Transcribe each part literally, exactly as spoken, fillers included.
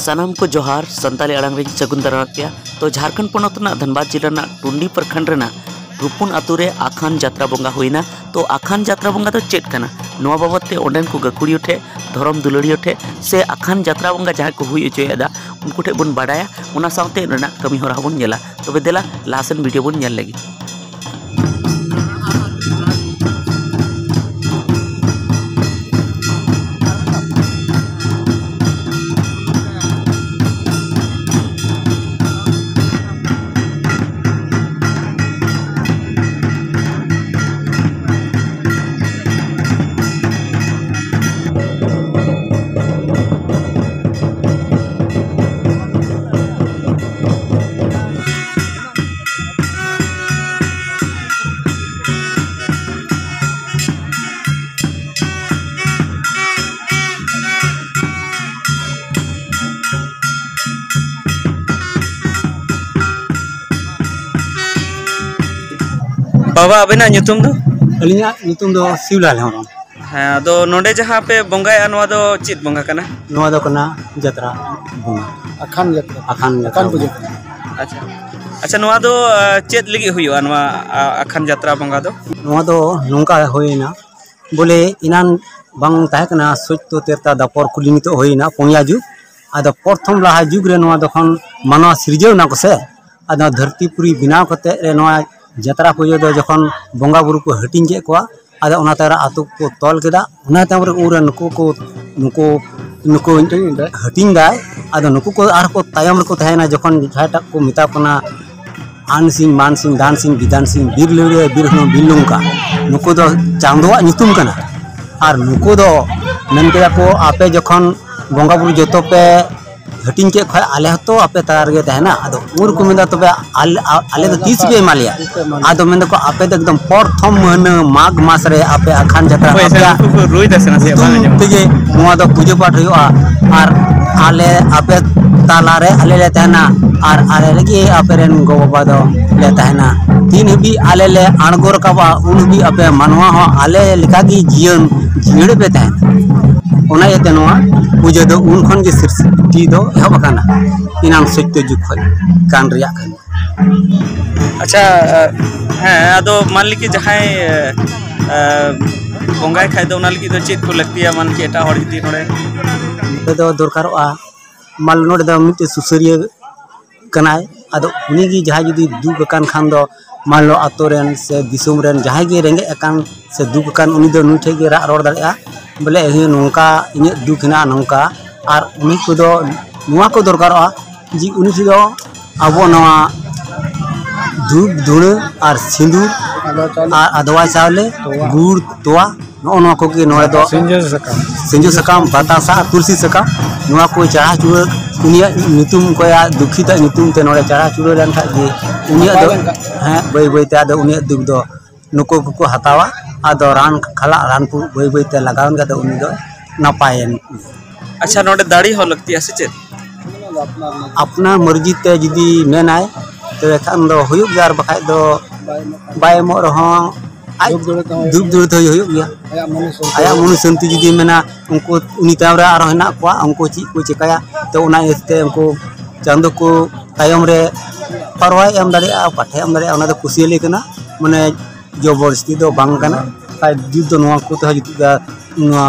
ᱥᱟᱱᱟᱢ ᱠᱚ ᱡᱚᱦᱟᱨ, ᱥᱟᱱᱛᱟᱲᱤ ᱟᱲᱟᱝ ᱨᱤᱧ ᱥᱟᱹᱜᱩᱱ ᱫᱟᱨᱟᱢ ᱯᱮᱭᱟ᱾ ᱛᱚ, ᱡᱷᱟᱲᱠᱷᱚᱸᱰ ᱯᱚᱱᱚᱛ ᱨᱮᱱᱟᱜ ᱫᱷᱟᱱᱵᱟᱫᱽ ᱡᱤᱞᱟ ᱨᱮᱱᱟᱜ ᱴᱩᱱᱰᱤ ᱯᱨᱚᱠᱷᱚᱸᱰ ᱨᱮᱱᱟᱜ ᱨᱩᱯᱩᱱ ᱟᱛᱳ ᱨᱮ ᱟᱠᱷᱟᱱ ᱡᱟᱛᱨᱟ ᱵᱚᱸᱜᱟ ᱦᱩᱭᱱᱟ᱾ ᱛᱚ, ᱟᱠᱷᱟᱱ ᱡᱟᱛᱨᱟ ᱵᱚᱸᱜᱟ ᱫᱚ ᱪᱮᱫ ᱠᱟᱱᱟ, ᱱᱚᱣᱟ ᱵᱟᱵᱚᱫ ᱛᱮ ᱚᱸᱰᱮᱱ ᱠᱚ ᱜᱟᱹᱠᱷᱩᱲᱤᱭᱟᱹ ᱴᱷᱮᱱ, ᱫᱷᱚᱨᱚᱢ ᱫᱩᱞᱟᱹᱲᱤᱭᱟᱹ ᱴᱷᱮᱱ ᱥᱮ ᱟᱠᱷᱟᱱ ᱡᱟᱛᱨᱟ ᱵᱚᱸᱜᱟ ᱡᱟᱦᱟᱸᱭ ᱠᱚ ᱦᱩᱭ ᱦᱚᱪᱚᱭᱮᱫᱟ, ᱩᱱᱠᱩ ᱴᱷᱮᱱ ᱵᱚᱱ ᱵᱟᱰᱟᱭᱟ᱾ ᱚᱱᱟ ᱥᱟᱶᱛᱮ ᱨᱮᱱᱟᱜ ᱠᱟᱹᱢᱤ ᱦᱚᱨᱟ ᱦᱚᱸᱵᱚᱱ ᱧᱮᱞᱟ᱾ ᱛᱚᱵᱮ ᱫᱮᱞᱟ, ᱞᱟᱦᱟ ᱥᱮᱱ ᱵᱷᱤᱰᱤᱭᱳ ᱵᱚᱱ ᱧᱮᱞ ᱞᱟᱹᱜᱤᱫ᱾ ᱵᱟᱵᱟ, ᱟᱵᱮᱱᱟᱜ ᱧᱩᱛᱩᱢ ᱫᱚ? ᱟᱹᱞᱤᱧᱟᱜ ᱧᱩᱛᱩᱢ ᱫᱚ ᱥᱤᱵᱩᱞᱟᱞ ᱦᱮᱢᱵᱨᱚᱢ᱾ ᱦᱮᱸ, ᱟᱫᱚ ᱱᱚᱰᱮ ᱡᱟᱦᱟᱸ ᱯᱮ ᱵᱚᱸᱜᱟᱭᱟ, ᱱᱚᱣᱟ ᱫᱚ ᱪᱮᱫ ᱵᱚᱸᱜᱟ ᱠᱟᱱᱟ? ᱱᱚᱣᱟ ᱫᱚ ᱠᱟᱱᱟ ᱡᱟᱛᱨᱟ ᱵᱚᱸᱜᱟ᱾ ᱟᱠᱷᱟᱱ ᱡᱟᱛᱨᱟ᱾ ᱟᱠᱷᱟᱱ ᱡᱟᱛᱨᱟ ᱟᱠᱷᱟᱱ ᱯᱩᱡᱟᱹ ᱵᱚᱸᱜᱟ᱾ ᱠᱟᱱᱟ᱾ ᱟᱪᱪᱷᱟ, ᱟᱪᱪᱷᱟ, ᱱᱚᱣᱟ ᱫᱚ, ᱟ, ᱪᱮᱫ ᱞᱟᱹᱜᱤᱫ ᱦᱩᱭᱩᱜᱼᱟ ᱱᱚᱣᱟ, ᱟ, ᱟᱠᱷᱟᱱ ᱡᱟᱛᱨᱟ ᱵᱚᱸᱜᱟ ᱫᱚ? ᱱᱚᱣᱟ ᱫᱚ ᱱᱚᱝᱠᱟ ᱦᱩᱭᱮᱱᱟ, ᱵᱚᱞᱮ ᱮᱱᱟᱱ ᱵᱟᱝ ᱛᱟᱦᱮᱸ ᱠᱟᱱᱟ ᱥᱚᱛᱭᱚ ᱛᱨᱮᱛᱟ ᱫᱟᱯᱚᱨ ᱠᱩᱞᱤ, ᱱᱤᱛᱚᱜ ᱦᱩᱭᱮᱱᱟ ᱯᱩᱱᱭᱟ ᱡᱩᱜᱽ᱾ ᱟᱫᱚ ᱯᱨᱚᱛᱷᱚᱢ ᱞᱟᱦᱟ ᱡᱩᱜᱽ ᱨᱮ ᱱᱚᱣᱟ ᱡᱚᱠᱷᱚᱱ ᱢᱟᱱᱣᱟ ᱥᱤᱨᱡᱟᱹᱣ ᱮᱱᱟ ᱠᱚ ᱥᱮ, ᱟᱫᱚ ᱫᱷᱟᱹᱨᱛᱤ ᱯᱩᱨᱤ ᱵᱮᱱᱟᱣ ᱠᱟᱛᱮᱫ ᱨᱮ ᱱᱚᱣᱟ ᱡᱟᱛᱨᱟ ᱯᱩᱡᱟᱹ ᱫᱚ ᱡᱚᱠᱷᱚᱱ ᱵᱚᱸᱜᱟ ᱵᱩᱨᱩ ᱠᱚ ᱦᱟᱹᱴᱤᱧ ᱠᱮᱫ ᱠᱚᱣᱟ, ᱟᱫᱚ ᱚᱱᱟ ᱛᱟᱭᱚᱢ ᱨᱮ ᱟᱛᱳ ᱠᱚ ᱛᱚᱞ ᱠᱮᱫᱟ᱾ ᱚᱱᱟ ᱛᱟᱭᱚᱢ ᱨᱮ ᱩᱱᱨᱮ ᱱᱩᱠᱩ ᱠᱚ, ᱱᱩᱠᱩ, ᱱᱩᱠᱩ ᱦᱟᱹᱴᱤᱧ ᱫᱟᱭ᱾ ᱟᱫᱚ ᱱᱩᱠᱩ ᱠᱚ ᱟᱨᱦᱚᱸ ᱠᱚ ᱛᱟᱭᱚᱢ ᱨᱮᱠᱚ ᱛᱟᱦᱮᱸᱭᱮᱱᱟ, ᱡᱚᱠᱷᱚᱱ ᱡᱟᱦᱟᱸᱭᱴᱟᱜ ᱠᱚ ᱢᱮᱛᱟ ᱠᱚ ᱠᱟᱱᱟ ᱟᱱ ᱥᱤᱝ, ᱢᱟᱱ ᱥᱤᱝ, ᱫᱟᱱ ᱥᱤᱝ, ᱵᱤᱫᱟᱱ ᱥᱤᱝ, ᱵᱤᱨ ᱞᱟᱹᱣᱲᱤᱭᱟᱹ, ᱵᱤᱨ ᱦᱚᱱᱚ, ᱵᱤᱨ ᱞᱚᱝᱠᱟ, ᱱᱩᱠᱩ ᱫᱚ ᱪᱟᱸᱫᱳᱣᱟᱜ ᱧᱩᱛᱩᱢ ᱠᱟᱱᱟ᱾ ᱟᱨ ᱱᱩᱠᱩ ᱫᱚ ᱢᱮᱱ ᱠᱮᱫᱟ ᱠᱚ, ᱟᱯᱮ ᱡᱚᱠᱷᱚᱱ ᱵᱚᱸᱜᱟ ᱵᱩᱨᱩ ᱡᱚᱛᱚ ᱯᱮ ᱦᱟᱹᱴᱤᱧ ᱠᱮᱫ ᱠᱷᱚᱡ, ᱟᱞᱮ ᱦᱚᱸᱛᱚ ᱟᱯᱮ ᱛᱟᱞᱟ ᱨᱮᱜᱮ ᱛᱟᱦᱮᱱᱟ᱾ ᱟᱫᱚ ᱩᱱ ᱨᱮᱠᱚ ᱢᱮᱱᱫᱟ, "ᱛᱚᱵᱮ ᱟᱞᱮ, ᱟ-, ᱟᱞᱮ ᱫᱚ ᱛᱤᱥ ᱯᱮ ᱮᱢᱟ ᱞᱮᱭᱟ?" ᱟᱫᱚ ᱢᱮᱱᱫᱟᱠᱚ, "ᱟᱯᱮ ᱫᱚ ᱮᱠᱫᱚᱢ ᱯᱨᱚᱛᱷᱚᱢ ᱢᱟᱹᱦᱱᱟᱹ ᱢᱟᱜᱽ ᱢᱟᱥ ᱨᱮ ᱟᱯᱮ ᱟᱠᱷᱟᱱ ᱡᱟᱛᱨᱟ ᱦᱳᱭ, ᱥᱮ ᱟᱯᱮᱭᱟᱜ ᱱᱩᱠᱩ ᱠᱚ ᱨᱩᱭ ᱫᱟ ᱥᱮ ᱱᱟᱥᱮᱭᱟᱜ ᱵᱟᱝ ᱧᱩᱛᱩᱢ ᱟᱸᱡᱚᱢᱚᱜ ᱠᱟᱱᱟ᱾ ᱛᱮᱜᱮ ᱱᱚᱣᱟ ᱫᱚ ᱯᱩᱡᱟᱹ ᱯᱟᱴ ᱦᱩᱭᱩᱜᱼᱟ᱾ ᱟᱨ ᱟᱞᱮ ᱟᱯᱮ ᱛᱟᱞᱟ ᱨᱮ ᱟᱞᱮ ᱞᱮ ᱛᱟᱦᱮᱱᱟ, ᱟᱨ ᱟᱞᱮ ᱞᱟᱹᱜᱤᱫ ᱟᱯᱮ ᱨᱮᱱ ᱜᱚ ᱵᱟᱵᱟ ᱫᱚ ᱞᱮ ᱛᱟᱦᱮᱱᱟ᱾ ᱛᱤᱱ ᱦᱟᱹᱵᱤᱡ ᱟᱞᱮ ᱞᱮ ᱟᱬᱜᱚ ᱨᱟᱠᱟᱵᱼᱟ, ᱩᱱ ᱦᱟᱹᱵᱤᱡ ᱟᱯᱮ ᱢᱟᱱᱣᱟ ᱦᱚᱸ ᱟᱞᱮ ᱞᱮᱠᱟᱜᱮ ᱡᱤᱭᱚᱱ ᱡᱤᱭᱟᱹᱲ ᱜᱮ ᱛᱟᱦᱮᱱᱟ᱾ ᱚᱱᱟ ᱤᱭᱟᱹᱛᱮ ᱱᱚᱣᱟ ᱯᱩᱡᱟᱹ ᱫᱚ ᱩᱱ ᱠᱷᱚᱱ ᱜᱮ ᱥᱨᱤᱥᱴᱤ ᱫᱚ ᱮᱦᱚᱵ ᱟᱠᱟᱱᱟ, ᱮᱱᱟᱝ ᱥᱚᱛᱭᱚ ᱡᱩᱜᱽ ᱠᱷᱚᱱ ᱠᱟᱱ ᱨᱮᱭᱟᱜ ᱠᱟᱱᱟ᱾ ᱟᱪᱪᱷᱟ, ᱦᱮᱸ, ᱟᱫᱚ ᱢᱟᱱ ᱞᱮᱠᱤ ᱡᱟᱦᱟᱸᱭ ᱵᱚᱸᱜᱟᱭ ᱠᱷᱟᱡ ᱫᱚ ᱚᱱᱟ ᱞᱟᱹᱜᱤᱫ ᱫᱚ ᱪᱮᱫ ᱠᱚ ᱞᱟᱹᱠᱛᱤᱭᱟ? ᱢᱟᱱ ᱠᱤ ᱮᱴᱟᱜ ᱦᱚᱲ ᱡᱩᱫᱤ ᱱᱚᱰᱮ ᱱᱚᱰᱮ ᱫᱚ ᱫᱚᱨᱠᱟᱨᱚᱜᱼᱟ, ᱢᱟᱱ ᱱᱚᱰᱮ ᱫᱚ ᱢᱤᱫᱴᱮᱡ ᱥᱩᱥᱟᱹᱨᱤᱭᱟᱹ ᱠᱟᱱᱟᱭ᱾ ᱟᱫᱚ ᱩᱱᱤᱜᱮ ᱡᱟᱦᱟᱸᱭ ᱡᱩᱫᱤ ᱫᱩᱠ ᱟᱠᱟᱱ ᱠᱷᱟᱱ ᱫᱚ, ᱢᱟᱱ ᱞᱚ ᱟᱛᱳ ᱨᱮᱱ ᱥᱮ ᱫᱤᱥᱚᱢ ᱨᱮᱱ ᱡᱟᱦᱟᱸᱭ ᱜᱮ ᱨᱮᱸᱜᱮᱡ ᱟᱠᱟᱱ ᱥᱮ ᱫᱩᱠ ᱟᱠᱟᱱ, ᱩᱱᱤ ᱫᱚ ᱱᱩᱭ ᱴᱷᱮᱡ ᱜᱮ ᱨᱟᱜ ᱨᱚᱲ ᱫᱟᱲᱮᱭᱟᱜᱼᱟ, ᱵᱚᱞᱮ, "ᱤᱧ ᱱᱚᱝᱠᱟ, ᱤᱧᱟᱹᱜ ᱫᱩᱠ ᱦᱮᱱᱟᱜᱼᱟ ᱱᱚᱝᱠᱟ", ᱟᱨ ᱩᱱᱤ ᱠᱚᱫᱚ ᱱᱚᱣᱟ ᱠᱚ ᱫᱚᱨᱠᱟᱨᱚᱜᱼᱟ ᱡᱮ ᱩᱱᱤ ᱴᱷᱮᱡ ᱫᱚ ᱟᱵᱚ ᱱᱚᱣᱟ ᱫᱷᱩᱯ ᱫᱷᱩᱲᱟᱹ ᱟᱨ ᱥᱤᱸᱫᱩᱨ ᱟᱨ ᱟᱫᱽᱣᱟ ᱪᱟᱣᱞᱮ, ᱜᱩᱲ, ᱛᱚᱣᱟ, ᱱᱚᱜᱼᱚ ᱱᱚᱣᱟ ᱠᱚᱜᱮ ᱱᱚᱰᱮ ᱫᱚ ᱥᱤᱸᱡᱚ ᱥᱟᱠᱟᱢ, ᱥᱤᱸᱡᱚ ᱥᱟᱠᱟᱢ, ᱵᱟᱛᱟᱥᱟ ᱟᱨ ᱛᱩᱞᱥᱤ ᱥᱟᱠᱟᱢ, ᱱᱚᱣᱟ ᱠᱚ ᱪᱟᱲᱦᱟᱣ ᱪᱩᱲᱟᱹ ᱩᱱᱤᱭᱟᱜ ᱧᱩᱛᱩᱢ, ᱚᱠᱚᱭᱟᱜ ᱫᱩᱠᱷᱤᱛᱟᱜ ᱧᱩᱛᱩᱢ ᱛᱮ ᱱᱚᱰᱮ ᱪᱟᱲᱦᱟᱣ ᱪᱩᱲᱟᱹ ᱞᱮᱱᱠᱷᱟᱡ ᱜᱮ ᱩᱱᱤᱭᱟᱜ ᱫᱚ, ᱦᱮᱸ, ᱵᱟᱹᱭ ᱵᱟᱹᱭ ᱛᱮ ᱟᱫᱚ ᱩᱱᱤᱭᱟᱜ ᱫᱩᱠ ᱫᱚ ᱱᱩᱠᱩ ᱠᱚᱠᱚ ᱦᱟᱛᱟᱣᱟ᱾ ᱟᱫᱚ ᱨᱟᱱ ᱠᱷᱟᱞᱟᱜ ᱨᱟᱱ ᱠᱚ ᱵᱟᱹᱭ ᱵᱟᱹᱭ ᱛᱮ ᱞᱟᱜᱟᱣᱮᱱ ᱠᱷᱟᱡ ᱫᱚ ᱩᱱᱤ ᱫᱚ ᱱᱟᱯᱟᱭᱮᱱ᱾ ᱟᱪᱪᱷᱟ, ᱱᱚᱰᱮ ᱫᱟᱲᱮ ᱦᱚᱸ ᱞᱟᱹᱠᱛᱤᱜᱼᱟ ᱥᱮ ᱪᱮᱫ? ᱟᱯᱱᱟᱨ ᱢᱚᱨᱡᱤ ᱛᱮ ᱡᱩᱫᱤ ᱢᱮᱱᱟᱭ, ᱛᱚᱵᱮ ᱠᱷᱟᱱ ᱫᱚ ᱦᱩᱭᱩᱜ ᱜᱮᱭᱟ, ᱟᱨ ᱵᱟᱠᱷᱟᱡ ᱫᱚ ᱵᱟᱭ ᱮᱢᱚᱜ ᱨᱮᱦᱚᱸ ᱟᱡ ᱫᱩᱠ ᱫᱩᱲᱩᱵ ᱛᱮ ᱦᱩᱭᱩᱜ ᱜᱮᱭᱟ᱾ ᱟᱭᱟᱜ ᱢᱚᱱᱮ ᱥᱟᱱᱛᱤ ᱟᱭᱟᱜ ᱢᱚᱱᱮ ᱥᱟᱱᱛᱤ ᱡᱩᱫᱤ ᱢᱮᱱᱟ, ᱩᱱᱠᱩ, ᱩᱱᱤ ᱛᱟᱭᱚᱢ ᱨᱮ ᱟᱨᱦᱚᱸ ᱦᱮᱱᱟᱜ ᱠᱚᱣᱟ, ᱩᱱᱠᱩ ᱪᱮᱫ ᱠᱚ ᱪᱮᱠᱟᱭᱟ, ᱛᱚ ᱚᱱᱟ ᱤᱭᱟᱹᱛᱮ ᱩᱱᱠᱩ ᱪᱟᱸᱫᱚ ᱠᱚ ᱛᱟᱭᱚᱢ ᱨᱮ ᱯᱟᱨᱣᱟᱭ ᱮᱢ ᱫᱟᱲᱮᱭᱟᱜᱼᱟ, ᱯᱟᱴᱷᱮ ᱮᱢ ᱫᱟᱲᱮᱭᱟᱜᱼᱟ, ᱚᱱᱟ ᱫᱚ ᱠᱩᱥᱤ ᱟᱞᱮ ᱠᱟᱱᱟ, ᱢᱟᱱᱮ ᱡᱚᱵᱚᱨᱫᱚᱥᱛᱤ ᱫᱚ ᱵᱟᱝ ᱠᱟᱱᱟ᱾ ᱠᱷᱟᱡ ᱡᱩᱛ ᱫᱚ ᱱᱚᱣᱟ ᱠᱚᱛᱮ ᱦᱚᱸ ᱡᱩᱛᱩᱜ ᱜᱮᱭᱟ᱾ ᱱᱚᱣᱟ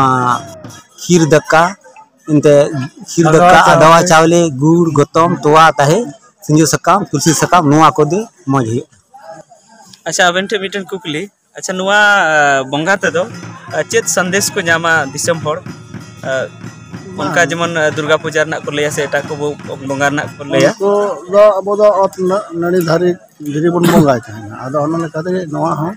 ᱠᱷᱤᱨ ᱫᱟᱠᱟ, ᱮᱱᱛᱮ ᱠᱷᱤᱨ ᱟᱫᱣᱟ ᱫᱟᱠᱟ, ᱟᱫᱣᱟ ᱪᱟᱣᱞᱮ᱾ ᱪᱟᱣᱞᱮ, ᱜᱩᱲ, ᱜᱚᱛᱚᱢ, ᱛᱚᱣᱟ ᱛᱟᱦᱮᱸ, ᱥᱤᱸᱡᱚ ᱥᱟᱠᱟᱢ, ᱛᱩᱞᱥᱤ ᱥᱟᱠᱟᱢ, ᱱᱚᱣᱟ ᱠᱚᱫᱚ ᱢᱚᱡᱽ ᱦᱩᱭᱩᱜᱼᱟ᱾ ᱟᱪᱪᱷᱟ, ᱟᱵᱮᱱ ᱴᱷᱮᱱ ᱢᱤᱫᱴᱮᱱ ᱠᱩᱠᱞᱤ᱾ ᱟᱪᱪᱷᱟ, ᱱᱚᱣᱟ ᱵᱚᱸᱜᱟ ᱛᱮᱫᱚ ᱪᱮᱫ ᱥᱟᱸᱫᱮᱥ ᱠᱚ ᱧᱟᱢᱟ ᱫᱤᱥᱚᱢ ᱦᱚᱲ? ᱚᱱᱠᱟ ᱡᱮᱢᱚᱱ ᱫᱩᱨᱜᱟ ᱯᱩᱡᱟ ᱨᱮᱱᱟᱜ ᱠᱚ ᱞᱟᱹᱭᱟ ᱥᱮ ᱮᱴᱟᱜ ᱠᱚ ᱵᱚᱸᱜᱟ ᱨᱮᱱᱟᱜ ᱠᱚ ᱞᱟᱹᱭᱟ? ᱩᱱᱠᱩ ᱫᱚ ᱟᱵᱚ ᱫᱚ ᱚᱛ ᱱᱟ-, ᱱᱟᱹᱲᱤ ᱫᱷᱟᱹᱨᱤ ᱫᱷᱤᱨᱤ ᱵᱚᱱ ᱵᱚᱸᱜᱟᱭ ᱛᱟᱦᱮᱱᱟ᱾ ᱟᱫᱚ ᱚᱱᱟ ᱞᱮᱠᱟᱛᱮ ᱱᱚᱣᱟ ᱦᱚᱸ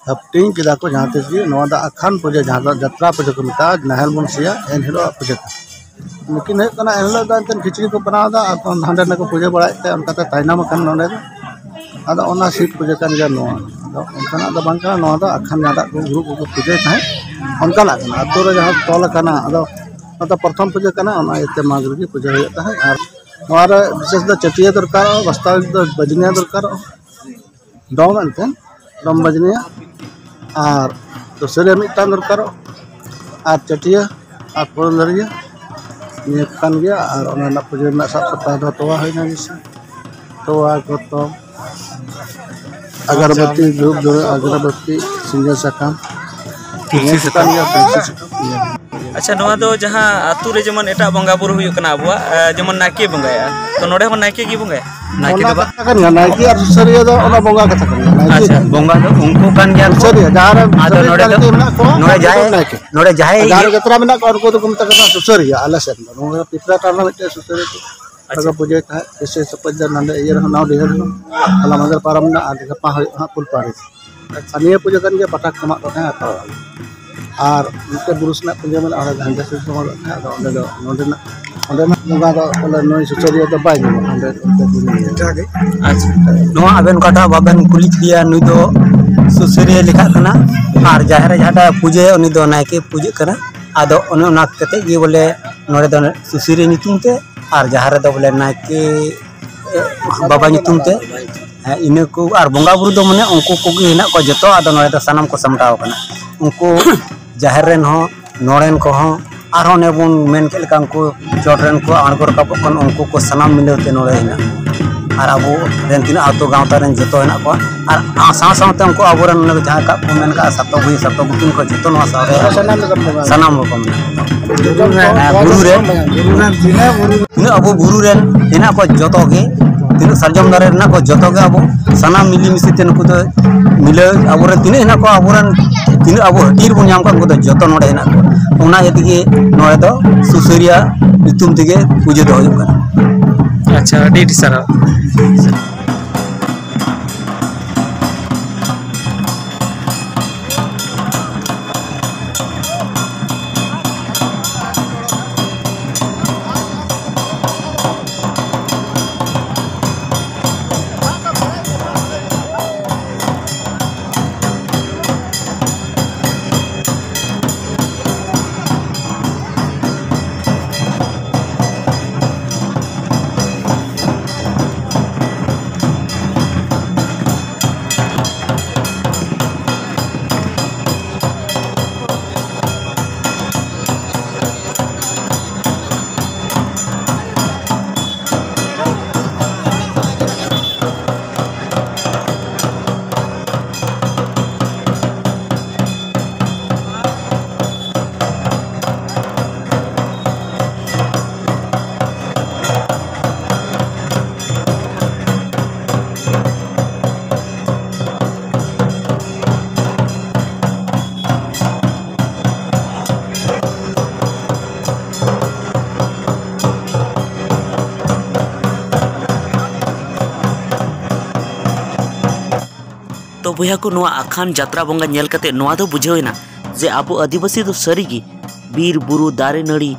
ᱦᱟᱹᱯᱴᱤᱧ ᱠᱮᱫᱟ ᱠᱚ ᱡᱟᱦᱟᱸ ᱛᱤᱥ ᱜᱮ᱾ ᱱᱚᱣᱟ ᱫᱚ ᱟᱠᱷᱟᱱ ᱯᱩᱡᱟᱹ, ᱡᱟᱦᱟᱸ ᱫᱚ ᱡᱟᱛᱨᱟ ᱯᱩᱡᱟᱹ ᱠᱚ ᱢᱮᱛᱟᱜᱼᱟ, ᱱᱟᱦᱮᱞ ᱵᱚᱱ ᱥᱤᱭᱟ, ᱮᱱ ᱦᱤᱞᱳᱜ ᱯᱩᱡᱟᱹ ᱠᱟᱱᱟ᱾ ᱞᱮᱠᱤᱱ ᱦᱩᱭᱩᱜ ᱠᱟᱱᱟ, ᱮᱱ ᱦᱤᱞᱳᱜ ᱫᱚ ᱮᱱᱛᱮᱫ ᱠᱷᱤᱪᱲᱤ ᱠᱚ ᱵᱮᱱᱟᱣ ᱮᱫᱟ, ᱟᱨ ᱦᱟᱸᱰᱮ ᱱᱟᱰᱮ ᱠᱚ ᱯᱩᱡᱟᱹ ᱵᱟᱲᱟᱭᱮᱫ ᱛᱮ ᱚᱱᱠᱟᱛᱮ ᱛᱟᱭᱱᱚᱢ ᱟᱠᱟᱱᱟ ᱱᱚᱰᱮ ᱫᱚ᱾ ᱟᱫᱚ ᱚᱱᱟ ᱥᱤᱫ ᱯᱩᱡᱟᱹ ᱠᱟᱱ ᱜᱮᱭᱟ ᱱᱚᱣᱟ᱾ ᱟᱫᱚ ᱚᱱᱠᱟᱱᱟᱜ ᱫᱚ ᱵᱟᱝ ᱠᱟᱱᱟ, ᱱᱚᱣᱟ ᱫᱚ ᱟᱠᱷᱟᱱ ᱡᱟᱦᱟᱸᱴᱟᱜ ᱠᱚ ᱜᱩᱨᱩ ᱠᱚᱠᱚ ᱯᱩᱡᱟᱹᱭ ᱛᱟᱦᱮᱸᱫ, ᱚᱱᱠᱟᱱᱟᱜ ᱠᱟᱱᱟ᱾ ᱟᱛᱳ ᱨᱮ ᱡᱟᱦᱟᱸ ᱛᱚᱞ ᱟᱠᱟᱱᱟ, ᱟᱫᱚ ᱱᱚᱣᱟ ᱫᱚ ᱯᱨᱚᱛᱷᱚᱢ ᱯᱩᱡᱟᱹ ᱠᱟᱱᱟ, ᱚᱱᱟ ᱤᱭᱟᱹᱛᱮ ᱢᱟᱜᱽ ᱨᱮᱜᱮ ᱯᱩᱡᱟᱹ ᱦᱩᱭᱩᱜ ᱛᱟᱦᱮᱸᱫ᱾ ᱟᱨ ᱱᱚᱣᱟ ᱨᱮ ᱵᱤᱥᱮᱥ ᱫᱚ ᱪᱟᱹᱴᱭᱟᱹ ᱫᱚᱨᱠᱟᱨᱚᱜᱼᱟ, ᱵᱟᱥᱛᱟᱣᱤᱠ ᱫᱚ ᱵᱟᱡᱽᱱᱤᱭᱟ ᱫᱚᱨᱠᱟᱨᱚᱜᱼᱟ, ᱰᱚᱢ ᱮᱱᱛᱮᱫ, ᱰᱚᱢ ᱵᱟᱡᱽᱱᱤᱭᱟ, ᱟᱨ ᱫᱩᱥᱟᱹᱨᱤ ᱢᱤᱫᱴᱟᱝ ᱫᱚᱨᱠᱟᱨᱚᱜᱼᱟ, ᱟᱨ ᱪᱟᱹᱴᱭᱟᱹ ᱟᱨ ᱯᱷᱩᱞᱫᱷᱟᱹᱨᱭᱟᱹ ᱱᱤᱭᱟᱹ ᱠᱟᱱ ᱜᱮᱭᱟ᱾ ᱟᱨ ᱚᱱᱟ ᱨᱮᱱᱟᱜ ᱯᱩᱡᱟᱹ ᱨᱮᱱᱟᱜ ᱥᱟᱵ ᱥᱟᱯᱲᱟᱣ ᱫᱚ ᱛᱚᱣᱟ ᱦᱩᱭᱱᱟ ᱡᱮᱭᱥᱮ, ᱛᱚᱣᱟ, ᱜᱚᱛᱚᱢ, ᱟᱜᱚᱨᱵᱟᱹᱛᱤ, ᱫᱷᱩᱯ, ᱫᱷᱩᱲᱟᱹ, ᱟᱜᱚᱨᱵᱟᱹᱛᱤ, ᱥᱤᱸᱜᱟᱹ ᱥᱟᱠᱟᱢ, ᱛᱩᱞᱥᱤ ᱱᱤᱭᱟᱹ ᱠᱚ ᱠᱟᱱ ᱥᱟᱠᱟᱢ᱾ ᱜᱮᱭᱟ, ᱛᱩᱞᱥᱤ ᱥᱟᱠᱟᱢ᱾ ᱟᱪᱪᱷᱟ, ᱱᱚᱣᱟ ᱫᱚ ᱡᱟᱦᱟᱸ ᱟᱹᱛᱩ ᱨᱮ ᱡᱮᱢᱚᱱ ᱮᱴᱟᱜ ᱵᱚᱸᱜᱟ ᱵᱩᱨᱩ ᱦᱩᱭᱩᱜ ᱠᱟᱱᱟ ᱟᱵᱚᱣᱟᱜ, ᱮ, ᱡᱮᱢᱚᱱ ᱱᱟᱭᱠᱮ ᱵᱚᱸᱜᱟᱭᱟ, ᱛᱚ ᱱᱚᱰᱮ ᱦᱚᱸ ᱱᱟᱭᱠᱮ ᱜᱮ ᱵᱚᱸᱜᱟᱭᱟ? ᱱᱟᱭᱠᱮ ᱚᱱᱟ ᱫᱚ ᱵᱟᱝ᱾ ᱠᱟᱛᱷᱟ ᱠᱟᱱ ᱜᱮᱭᱟ, ᱱᱟᱭᱠᱮ ᱟᱨ ᱥᱩᱥᱟᱹᱨᱤᱭᱟᱹ ᱫᱚ ᱚᱱᱟ ᱵᱚᱸᱜᱟ ᱠᱟᱛᱷᱟ ᱠᱟᱱ ᱜᱮᱭᱟ, ᱱᱟᱭᱠᱮ ᱟᱪᱪᱷᱟ, ᱠᱟᱱ ᱜᱮᱭᱟ᱾ ᱵᱚᱸᱜᱟ ᱫᱚ ᱩᱱᱠᱩ ᱠᱟᱱ ᱜᱮᱭᱟ ᱠᱚ᱾ ᱥᱩᱥᱟᱹᱨᱤᱭᱟᱹ ᱡᱟᱦᱟᱸ ᱨᱮ ᱟᱫᱚ ᱥᱩᱥᱟᱹᱨᱤᱭᱟᱹ ᱱᱚᱰᱮ ᱫᱚ, ᱡᱟᱦᱟᱸᱭ ᱢᱮᱱᱟᱜ ᱠᱚᱣᱟ, ᱱᱚᱰᱮ ᱩᱱᱠᱩ ᱫᱚ ᱡᱟᱦᱟᱸᱭ, ᱱᱟᱭᱠᱮ᱾ ᱱᱚᱰᱮ ᱡᱟᱦᱟᱸᱭ ᱡᱟᱦᱟᱸ ᱨᱮ ᱡᱟᱛᱨᱟ ᱢᱮᱱᱟᱜ ᱠᱚᱣᱟ, ᱩᱱᱠᱩ ᱫᱚᱠᱚ ᱢᱮᱛᱟ ᱠᱚ ᱠᱟᱱᱟ ᱥᱩᱥᱟᱹᱨᱤᱭᱟᱹ᱾ ᱟᱞᱮ ᱥᱮᱫ ᱫᱚ ᱱᱚᱣᱟ ᱯᱤᱯᱨᱟ ᱴᱟᱺᱰ ᱨᱮ ᱢᱤᱫᱴᱮᱱ ᱥᱩᱥᱟᱹᱨᱤᱭᱟᱹ ᱠᱚ ᱟᱪᱪᱷᱟ᱾ ᱠᱚ ᱯᱩᱡᱟᱹᱭ ᱛᱟᱦᱮᱸᱫ, ᱵᱤᱥᱮᱥ ᱥᱚᱯᱚᱡ ᱫᱚ ᱱᱚᱰᱮ ᱤᱭᱟᱹ ᱨᱮᱦᱚᱸ, ᱱᱟᱣᱟ ᱰᱤᱦᱟᱹ ᱨᱮᱦᱚᱸ, ᱦᱚᱞᱟ ᱢᱟᱫᱷᱮᱨ ᱯᱟᱨᱚᱢ ᱮᱱᱟ, ᱟᱨ ᱜᱟᱯᱟ ᱦᱩᱭᱩᱜᱼᱟ ᱦᱟᱸᱜ ᱯᱷᱩᱞᱯᱟᱦᱟᱲᱤ᱾ ᱟᱪᱪᱷᱟ᱾ ᱟᱨ ᱱᱤᱭᱟᱹ ᱯᱩᱡᱟᱹ ᱠᱟᱱ ᱜᱮᱭᱟ ᱯᱟᱴᱟ ᱠᱚ ᱢᱟᱜ ᱠᱚ ᱛᱟᱦᱮᱸ ᱦᱟᱛᱟᱣᱟ᱾ ᱟᱨ ᱢᱤᱫᱴᱮᱱ ᱵᱩᱨᱩ ᱥᱮᱱᱟᱜ ᱯᱩᱡᱟᱹ ᱢᱮᱱᱟᱜᱼᱟ, ᱚᱸᱰᱮ ᱜᱟᱱᱡᱟ ᱥᱤᱨᱡᱚᱱ ᱦᱚᱲ ᱛᱟᱦᱮᱸ, ᱟᱫᱚ ᱚᱸᱰᱮ ᱫᱚ ᱱᱚᱸᱰᱮᱱᱟᱜ, ᱚᱸᱰᱮᱱᱟᱜ ᱵᱚᱸᱜᱟ ᱫᱚ ᱵᱚᱞᱮ ᱱᱩᱭ ᱥᱩᱥᱟᱹᱨᱤᱭᱟᱹ ᱫᱚ ᱵᱟᱭ ᱧᱟᱢᱚᱜᱼᱟ, ᱚᱸᱰᱮ, ᱚᱸᱰᱮ ᱫᱚ ᱧᱟᱢᱚᱜᱼᱟ᱾ ᱮᱴᱟᱜ ᱜᱮ᱾ ᱟᱪᱪᱷᱟ, ᱱᱚᱣᱟ ᱟᱵᱮᱱ ᱚᱠᱟᱴᱟᱜ ᱵᱟᱵᱮᱱ ᱠᱩᱞᱤ ᱠᱮᱫᱮᱭᱟ, ᱱᱩᱭ ᱫᱚ ᱥᱩᱥᱟᱹᱨᱤᱭᱟᱹ ᱞᱮᱠᱷᱟᱜ ᱠᱟᱱᱟ, ᱟᱨ ᱡᱟᱦᱮᱨ ᱨᱮ ᱡᱟᱦᱟᱸᱴᱟᱜ ᱯᱩᱡᱟᱹᱭᱟ, ᱩᱱᱤ ᱫᱚ ᱱᱟᱭᱠᱮ ᱯᱩᱡᱟᱹᱜ ᱠᱟᱱᱟ᱾ ᱟᱫᱚ ᱚᱱᱮ ᱚᱱᱟ ᱠᱟᱛᱮᱫ ᱜᱮ ᱵᱚᱞᱮ ᱱᱚᱰᱮ ᱫᱚ ᱥᱩᱥᱟᱹᱨᱤᱭᱟᱹ ᱧᱩᱛᱩᱢ ᱛᱮ, ᱟᱨ ᱡᱟᱦᱟᱸ ᱨᱮᱫᱚ ᱵᱚᱞᱮ ᱱᱟᱭᱠᱮ, ᱮ, ᱵᱟᱵᱟ ᱧᱩᱛᱩᱢ ᱛᱮ, ᱦᱮᱸ, ᱤᱱᱟᱹ ᱠᱚ᱾ ᱟᱨ ᱵᱚᱸᱜᱟ ᱵᱩᱨᱩ ᱫᱚ ᱢᱟᱱᱮ ᱩᱱᱠᱩ ᱠᱚᱜᱮ ᱦᱮᱱᱟᱜ ᱠᱚᱣᱟ ᱡᱚᱛᱚ, ᱟᱫᱚ ᱱᱚᱰᱮ ᱫᱚ ᱥᱟᱱᱟᱢ ᱠᱚ ᱥᱟᱢᱴᱟᱣ ᱟᱠᱟᱱᱟ᱾ ᱩᱱᱠᱩ ᱡᱟᱦᱮᱨ ᱨᱮᱱ ᱦᱚᱸ, ᱱᱚᱰᱮᱱ ᱠᱚᱦᱚᱸ, ᱟᱨᱦᱚᱸ ᱚᱱᱮ ᱵᱚᱱ ᱢᱮᱱ ᱠᱮᱫ ᱞᱮᱠᱟ, ᱩᱱᱠᱩ ᱪᱚᱴ ᱨᱮᱱ ᱠᱚ ᱟᱬᱜᱚ ᱨᱟᱠᱟᱵᱚᱜ ᱠᱟᱱ, ᱩᱱᱠᱩ ᱠᱚ ᱥᱟᱱᱟᱢ ᱢᱤᱞᱟᱹᱣ ᱛᱮ ᱱᱚᱰᱮ ᱦᱮᱱᱟᱜ ᱠᱚᱣᱟ᱾ ᱟᱨ ᱟᱵᱚ ᱨᱮᱱ ᱛᱤᱱᱟᱹᱜ ᱟᱹᱛᱩ ᱜᱟᱶᱛᱟ ᱨᱮᱱ ᱡᱚᱛᱚ ᱦᱮᱱᱟᱜ ᱠᱚᱣᱟ, ᱟᱨ ᱥᱟᱶ ᱥᱟᱶᱛᱮ ᱩᱱᱠᱩ ᱟᱵᱚᱨᱮᱱ ᱚᱱᱮ ᱡᱟᱦᱟᱸ ᱠᱟᱜ ᱠᱚ ᱢᱮᱱ ᱠᱟᱜᱼᱟ, ᱥᱟᱛᱚ ᱵᱷᱩᱭ, ᱥᱟᱛᱚ ᱜᱩᱴᱤᱱ ᱠᱚ ᱡᱚᱛᱚ ᱱᱚᱣᱟ ᱥᱟᱶ ᱨᱮ ᱥᱟᱱᱟᱢ ᱞᱮᱠᱟᱱ ᱵᱚᱸᱜᱟ᱾ ᱥᱟᱱᱟᱢ ᱨᱚᱠᱚᱢ ᱢᱮᱱᱟᱜ ᱠᱚᱣᱟ᱾ ᱦᱮᱸ, ᱵᱩᱨᱩ ᱨᱮ᱾ ᱵᱩᱨᱩ ᱨᱮᱱ ᱛᱤᱱᱟᱹᱜ ᱵᱩᱨᱩ ᱛᱤᱱᱟᱹᱜ ᱟᱵᱚ ᱵᱩᱨᱩ ᱨᱮᱱ ᱦᱮᱱᱟᱜ ᱠᱚ ᱡᱚᱛᱚ ᱜᱮ, ᱛᱤᱱᱟᱹᱜ ᱥᱟᱨᱡᱚᱢ ᱫᱟᱨᱮ ᱨᱮᱱᱟᱜ ᱠᱚ ᱡᱚᱛᱚ ᱜᱮ ᱟᱵᱚ ᱥᱟᱱᱟᱢ ᱢᱤᱞᱮ ᱢᱤᱥᱮ ᱛᱮ ᱱᱩᱠᱩ ᱫᱚ ᱢᱤᱞᱟᱹᱣ, ᱟᱵᱚᱨᱮᱱ ᱛᱤᱱᱟᱹᱜ ᱦᱮᱱᱟᱜ ᱠᱚᱣᱟ, ᱟᱵᱚᱨᱮᱱ ᱛᱤᱱᱟᱹᱜ ᱟᱵᱚ ᱦᱟᱹᱴᱤᱧ ᱨᱮᱵᱚᱱ ᱧᱟᱢ ᱠᱚᱣᱟ, ᱩᱱᱠᱩ ᱫᱚ ᱡᱚᱛᱚ ᱱᱚᱰᱮ ᱦᱮᱱᱟᱜ ᱠᱚᱣᱟ᱾ ᱚᱱᱟ ᱤᱭᱟᱹ ᱛᱮᱜᱮ ᱱᱚᱰᱮ ᱫᱚ ᱥᱩᱥᱟᱹᱨᱤᱭᱟᱹ ᱧᱩᱛᱩᱢ ᱛᱮᱜᱮ ᱯᱩᱡᱟᱹ ᱫᱚ ᱦᱩᱭᱩᱜ ᱠᱟᱱᱟ᱾ ᱟᱪᱪᱷᱟ, ᱟᱹᱰᱤ ᱟᱹᱰᱤ ᱥᱟᱨᱦᱟᱣ᱾ ᱵᱚᱭᱦᱟ ᱠᱚ, ᱱᱚᱣᱟ ᱟᱠᱷᱟᱱ ᱡᱟᱛᱨᱟ ᱵᱚᱸᱜᱟ ᱧᱮᱞ ᱠᱟᱛᱮ ᱱᱚᱣᱟ ᱫᱚ ᱵᱩᱡᱷᱟᱹᱣ ᱮᱱᱟ ᱡᱮ ᱟᱵᱚ ᱟᱹᱫᱤᱵᱟᱹᱥᱤ ᱫᱚ ᱥᱟᱹᱨᱤᱜᱮ ᱵᱤᱨ ᱵᱩᱨᱩ ᱫᱟᱨᱮ ᱱᱟᱹᱲᱤ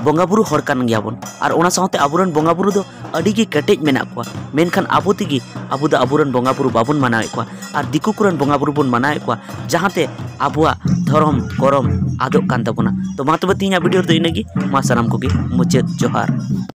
ᱵᱚᱸᱜᱟ ᱵᱩᱨᱩ ᱦᱚᱲ ᱠᱟᱱ ᱜᱮᱭᱟᱵᱚᱱ᱾ ᱟᱨ ᱚᱱᱟ ᱥᱟᱶᱛᱮ ᱟᱵᱚᱨᱮᱱ ᱵᱚᱸᱜᱟ ᱵᱩᱨᱩ ᱫᱚ ᱟᱹᱰᱤ ᱜᱮ ᱠᱮᱴᱮᱡ ᱢᱮᱱᱟᱜ ᱠᱚᱣᱟ, ᱢᱮᱱᱠᱷᱟᱱ ᱟᱵᱚ ᱛᱮᱜᱮ ᱟᱵᱚ ᱫᱚ ᱟᱵᱚᱨᱮᱱ ᱵᱚᱸᱜᱟ ᱵᱩᱨᱩ ᱵᱟᱵᱚᱱ ᱢᱟᱱᱟᱣᱮᱫ ᱠᱚᱣᱟ ᱟᱨ ᱫᱤᱠᱩ ᱠᱚᱨᱮᱱ ᱵᱚᱸᱜᱟ ᱵᱩᱨᱩ ᱵᱚᱱ ᱢᱟᱱᱟᱣᱮᱫ ᱠᱚᱣᱟ, ᱡᱟᱦᱟᱸᱛᱮ ᱟᱵᱚᱣᱟᱜ ᱫᱷᱚᱨᱚᱢ ᱠᱚᱨᱚᱢ ᱟᱫᱚᱜ ᱠᱟᱱ ᱛᱟᱵᱚᱱᱟ᱾ ᱛᱚ ᱢᱟ ᱛᱚᱵᱮ ᱛᱮᱦᱮᱧᱟᱜ ᱵᱷᱤᱰᱤᱭᱳ ᱨᱮᱫᱚ ᱤᱱᱟᱹᱜᱮ, ᱢᱟ ᱥᱟᱱᱟᱢ ᱠᱚᱜᱮ ᱢᱩᱪᱟᱹᱫ ᱡᱚᱦᱟᱨ᱾